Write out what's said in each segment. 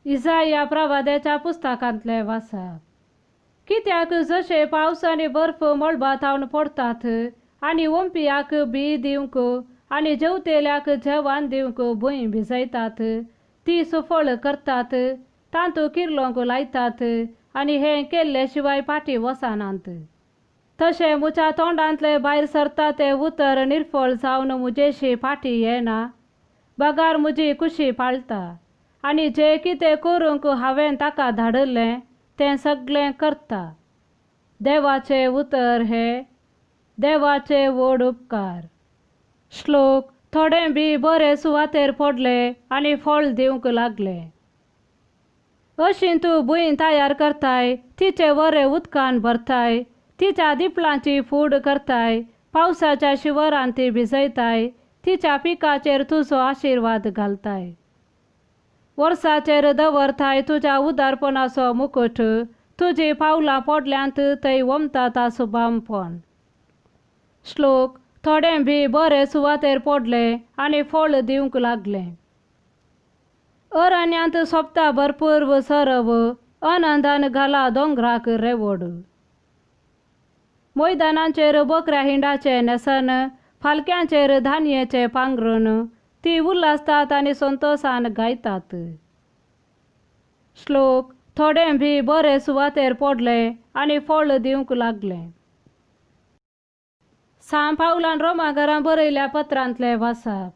इजाया प्रवाद्याच्या पुस्तकांतलें वाचप. कित्याक जशें पावस आनी बर्फ मळबा थावन पडटात आनी ओंपियाक बी दिवंक आनी जेवतेल्याक जेवण दिवंक भूंय भिजयतात, ती सुफळ करतात, तातूंत किर्लोंक लायतात आनी हें केल्ले शिवाय फाटीं वचनात, तशें म्हज्या तोंडांतलें भायर सरता तें उतर निर्फळ जावन म्हजेशी फाटीं येना, बगार म्हजी खुशी पाळटा आनी जें कितें करूंक हांवें ताका धाडिल्लें तें सगळें करता. देवाचें उतर हें. देवाचे व्हड उपकार. श्लोक. थोडें बी बरे सुवातेर पडलें आनी फळ दिवंक लागलें. अशी तूं भूंय तयार करताय, तिचे वरे उदकान भरताय, तिच्या दिपलांची फूड करताय, पावसाच्या शिवरान ती भिजयताय, तिच्या पिकाचेर तुजो आशिर्वाद घालताय. वर्साचेर दवरताय तुज्या उदारपणाचो मुकुट, तुजी पावलां पडल्यांत थंय ओमतात सुबामपण. श्लोक. थोडें बी बरे सुवातेर पडलें आनी फळ दिवंक लागलें. अरण्यांत सोंपता भरपूर सरव, आनंदान घाला दोंगराक रेवड. मैदानांचेर बकऱ्या हिंडाचें न्हेसन, फालक्यांचेर धानयेचें पांगरून, ती उल्हासतात आनी संतोशान गायतात. श्लोक. थोडें बी बरे सुवातेर पडलें आनी फळ दिवंक लागलें. सांत पावलान रोमा घरां बरयल्या पत्रांतलें वाचप.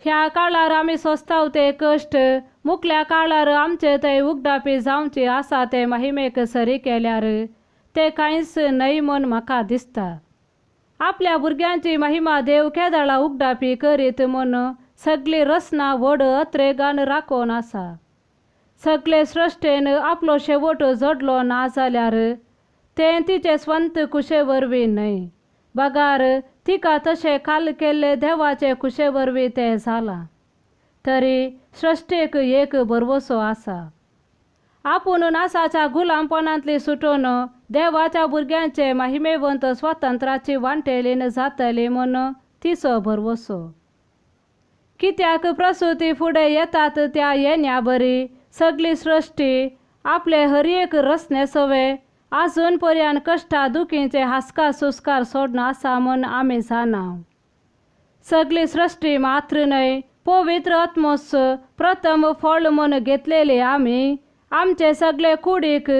ह्या काळार आमी सोंसताव ते कश्ट मुखल्या काळार आमचे थंय उगडापी जावची आसा ते महिमेक सरी केल्यार ते कांयच न्हय म्हूण म्हाका दिसता. आपल्या भुरग्यांची महिमा देव केदळा उगडापी करीत म्हूण सगळी रचना व्हड अत्रेगान राखून आसा. सगळे सृश्टेन आपलो शेवट जोडलो ना जाल्यार तें तिचे स्वंत कुशे वरवीं न्हय, बगार तिका तशें काल केल्ले देवाचे कुशे वरवीं तें जालां. तरी सृश्टेक एक भरवसो आसा. आपूण नासाच्या गुलामपणांतली सुटून देवाच्या भुरग्यांचे महिमेवंत स्वातंत्र्याची वांटेलीन जातली म्हूण तिचो भरवसो. कित्याक प्रसुती फुडें येतात त्या येण्या बरी सगळी सृश्टी आपले हर एक रचने सवे आजून पर्यान कश्टा दुखींचे हासकार सुस्कार सोडना आसा म्हूण आमी जाणा. सगळी सृश्टी मात्र न्हय, पवित्र आत्मोस प्रथम फळ म्हूण घेतलेली आमी आमचे सगळे कुडीक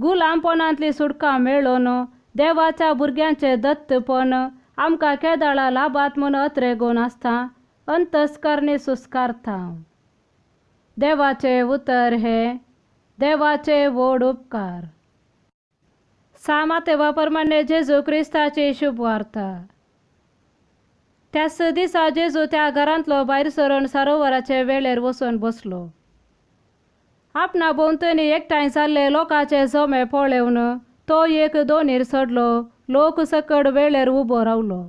गुलामपणांतली सुटका मेळोवन देवाच्या भुरग्यांचे दत्तपण आमकां केदाळा लाभात म्हूण अत्रेगून आसता अंतस्करणी सुस्कारता. देवाचें उतर हें. देवाचे व्हड उपकार. सामातेवा प्रमाणे जेजू क्रिस्ताची शुभवार्ता. त्याच दिसा जेजू त्या घरांतलो भायर सरून सरोवराचे वेळेर वचून बसलो. आपणा भोंवतणी एकठांय जाल्ले लोकांचे जमे पळोवन तो एक दोनीर चडलो. लोक सकड वेळेर उबो रावलो.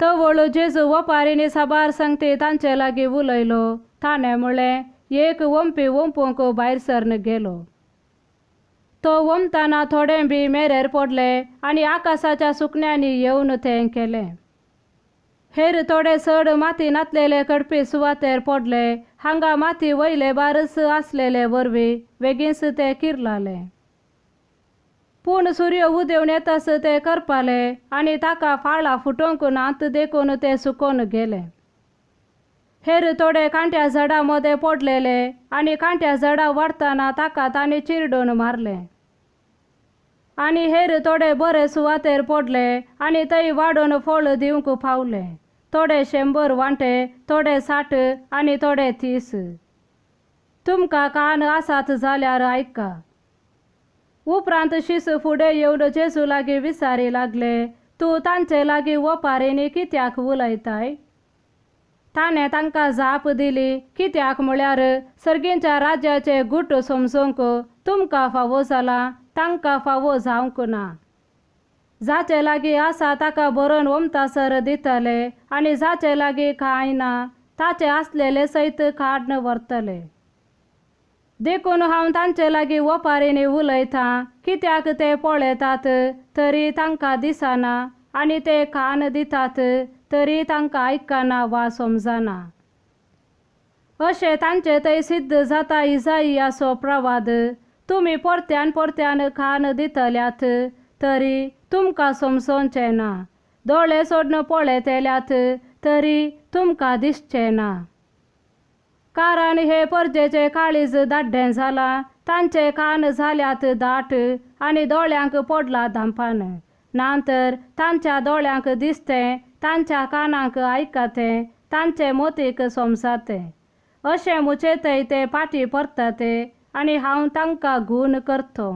तवळ जेजू वपारींनी साबार संगती तांचे लागीं उलयलो. ताणें म्हळें, एक ओंपी ओंपूंक भायर सरन गेलो. तो ओंपतना थोडें बी मेरेर पडलें आनी आकाशाच्या सुकण्यांनी येवन तें केलें. हेर थोडे चड माती नातलेले कडपी सुवातेर पडले. हांगा माती वयले बारस आसलेले वरवीं बेगीनच ते किरलाले. पूण सूर्य उदेवन येतास ते करपाले आनी ताका फाळां फुटोवंक नात देखून ते सुकोवन गेले. हेर थोडे कांट्या झाडां मदें पडलेले आनी कांट्या झाडां वाडटना ताका तांणी चिरडून मारलें. आनी हेर थोडे बरे सुवातेर पडले आनी थंय वाडून फळ दिवंक पावले. थोडे 100 वांटे, थोडे 60 आनी थोडे 30. तुमकां कान आसात जाल्यार आयका. उपरांत शिस फुडें येवन जेजू लागीं विचारी लागले, तूं तांचे लागीं वपारींनी कित्याक उलयताय? ताणें तांकां जाप दिली, कित्याक म्हळ्यार सर्गींच्या राज्याचे गुट समजूंक तुमकां फावो जालां, तांकां फावो जावंक ना. जाचे लागीं आसा ताका बरोवन ओमतासर दितले आनी जाचे लागीं कांय ना ताचे आसलेले सयत काडून व्हरतले. देखून हांव तांचे लागीं वपारींनी उलयतां, कित्याक ते पळयतात तरी तांकां दिसना आनी ते कान दितात तरी तांकां आयकना वा समजना. अशें तांचे थंय सिद्ध जाता इजाइयाचो प्रवाद, तुमी परत्यान परत्यान कान दितल्यात तरी तुमकां समजोवचें ना, दोळे सोडून पळयतल्यात तरी तुमकां दिसचें ना. कारण हे परजेचे काळीज दाड्डें जालां, तांचे कान जाल्यात दाट आनी दोळ्यांक पडला धांपान, ना तर तांच्या दोळ्यांक दिसतें, तांच्या कानांक आयकतें, तांचे मोतीक समजातें, अशें म्हजे थंय ते फाटीं परतते आनी हांव तांकां गूण करतो.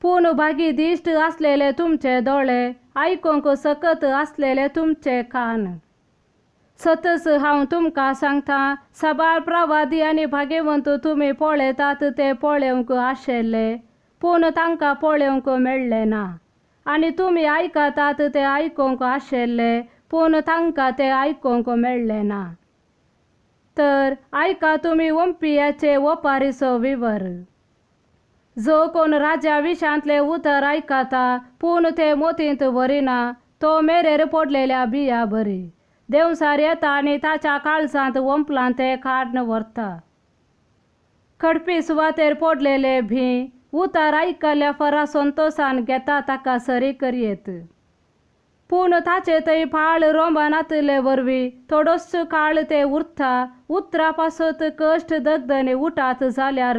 पूण भागी दिश्ट आसलेले तुमचे दोळे, आयकूंक सकत आसलेले तुमचे कान. सतच हांव तुमकां सांगता, साबार प्रवादी आनी भाग्यवंत तुमी पळयतात ते पळोवंक आशिल्ले, पूण तांकां पळोवंक मेळ्ळें ना, आनी तुमी आयकतात ते आयकूंक आशिल्ले, पूण तांकां ते आयकूंक मेळ्ळें ना. तर आयका तुमी वंपियाचे ओपारीचो विवर. जो कोण राजा विशांतले उतर आयकता पूण ते मोतींत व्हरिना, तो मेरेर पडलेल्या बिया बरी. देंवचार येता आनी ताच्या काळजांत वंपलां तें काडून व्हरता. खडपी सुवातेर पडलेले भी उतर आयकल्ल्या फरा संतोसान घेता ताका सरी करयेत, पूण ताचे थंय पाळ रोंबा नातिल्ले वरवीं थोडोच काळ ते उरता. उतरा पासत कश्ट दगदनी उठात जाल्यार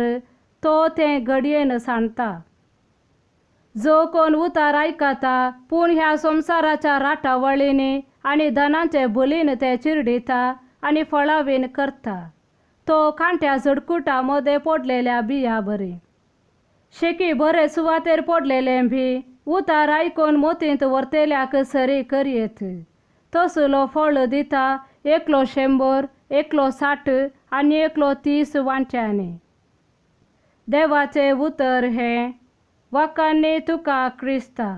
तो तें घडयेन सांडटा. जो कोण उतार आयकता पूण ह्या संवसाराच्या राटावळींनी आनी धनाचे बलीन ते चिरडिता आनी फळावीन करता, तो कांट्या झडकुटा मदें पडलेल्या बिया बरी. शेकी बरे सुवातेर पडलेलें भी उतार आयकून मोतींत व्हरतल्याक सरी करयेत, तसलो फळ दिता, एकलो 100, एकलो 60 आनी एकलो 30 वांट्यांनी. देवाचें उतर हें. वाकांनी तुका क्रिस्ता.